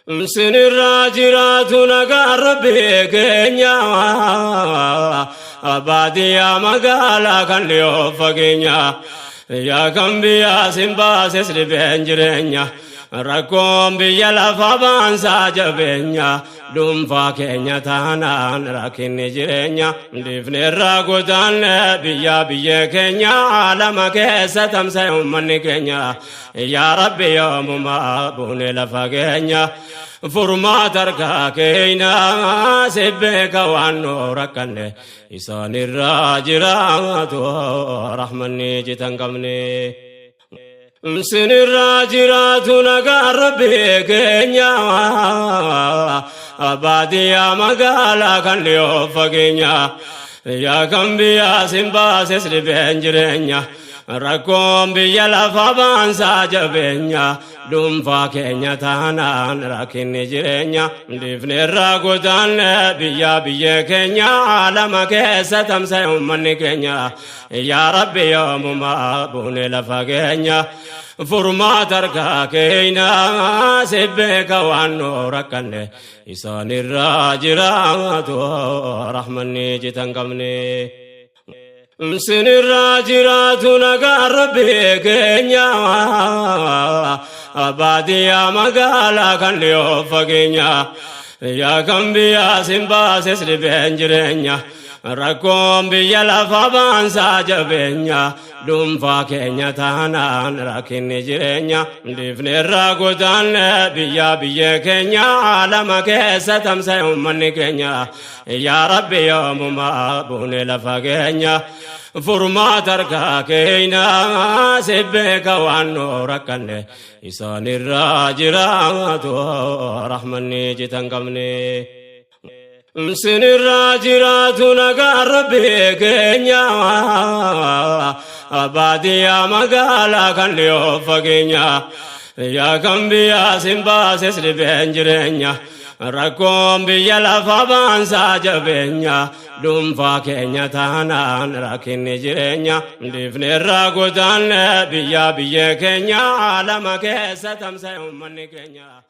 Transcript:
Sinirraa jiraatu nagaan Rabbi keenya, baadiyyaa magaalaa kan dhiyoo fageenya, yaa kan biyyaa sin baases dhibeen jireenya, rakkoon biyya lafa baansaa jabeenya, dhuunfaa keenya taanaan rakkinni jireenya, dhiifneerraa godaanne biyya biyya keenya, lama keessa tamsa'e uummanni keenya. Yaa Rabbi, yoomumaa buune lafa keenya? Furmaata harkaa keenya si beeka, waan nu rakkanne isaanirraa jiraatu rahmanni citan qabne. Sinirraa jiraatu nagaan Rabbi keenya, baadiyyaa magaalaa kan dhiyoo fageenya, yaa kan biyyaa sin baases dhibeen jireenya, rakkoon biyya lafa baansaa jabeenya, dhuunfaa keenya taanaan rakkinni jireenya, dhiifneerraa godaanne biyya biyya keenya, lama keessa tamsa'e uummanni keenya. Yaa Rabbi, yoomumaa buune lafa keenya? Furmaata harkaa keenya si beeka, waan nu rakkanne isaanirraa jiraatu rahmanni citan qabne. Sinirraa jiraatu nagaan Rabbi keenya, baadiyyaa magaalaa kan dhiyoo fageenya, yaa kan biyyaa sin baases dhibeen jireenya, rakkoon biyya lafa baansaa jabeenya, dhuunfaa keenya taanaan rakkinni jireenya, dhiifneerraa godaanne biyya biyya keenya, lama keessa tamsa'e uummanni keenya. Yaa Rabbi, yoomumaa buune lafa keenya? Furmaata harkaa keenya si beeka, waan nu rakkanne isaanirraa jiraatu rahmanni citan qabne. Sinirraa jiraatu nagaan Rabbi keenya, baadiyyaa magaalaa kan dhiyoo fageenya, yaa kan biyyaa sin baases dhibeen jireenya, rakkoon biyya lafa baansaa jabeenya, dhuunfaa keenya taanaan rakkinni jireenya, dhiifneerraa godaanne biyya biyya keenya, lama keessa tamsa'e uummanni keenya.